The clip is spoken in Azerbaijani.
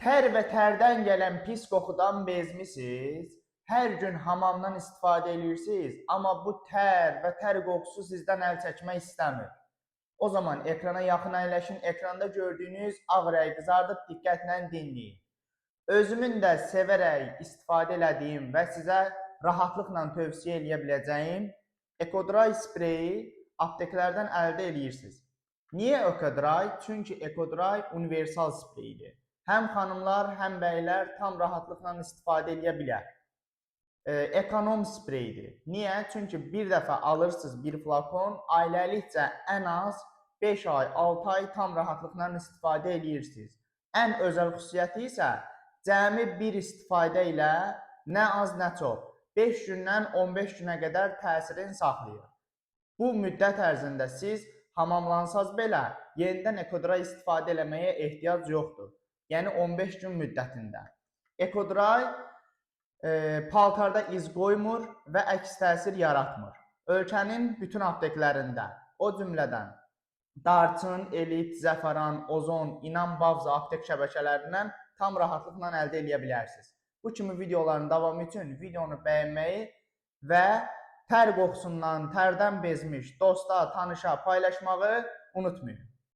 Tər və tərdən gələn pis qoxudan bezmisiniz? Hər gün hamamdan istifadə edirsiniz, amma bu tər və tər qoxusu sizdən əl çəkmək istəmir. O zaman ekrana yaxın əyləşin, ekranda gördüyünüz ağ rəng qızardıb diqqətlə dinləyin. Özümün də sevərək istifadə elədiyim və sizə rahatlıqla tövsiyə eləyə biləcəyim Ecodry spreyi apteklərdən əldə eləyirsiniz. Niyə Ecodry? Çünki Ecodry universal spreydir. Həm xanımlar, həm bəylər tam rahatlıqla istifadə eləyə bilər. Ekonom spreydir. Niyə? Çünki bir dəfə alırsınız bir flakon, ailəlikcə ən az 5 ay, 6 ay tam rahatlıqla istifadə eləyirsiniz. Ən özəl xüsusiyyəti isə cəmi bir istifadə ilə nə az, nə çox 5 gündən 15 günə qədər təsirini saxlayır. Bu müddət ərzində siz hamamlansaz belə yenidən Ecodry istifadə eləməyə ehtiyac yoxdur. Yəni 15 gün müddətində. Ecodry paltarda iz qoymur və əks təsir yaratmır. Ölkənin bütün apteklərində, o cümlədən Darçın, Elit, Zəfəran, Ozon, İnan Bavza aptek şəbəkələrindən tam rahatlıqla əldə eləyə bilərsiniz. Bu kimi videoların davamı üçün videonu bəyənməyi və tər qoxusundan, tərdən bezmiş dosta, tanışa paylaşmağı unutmayın.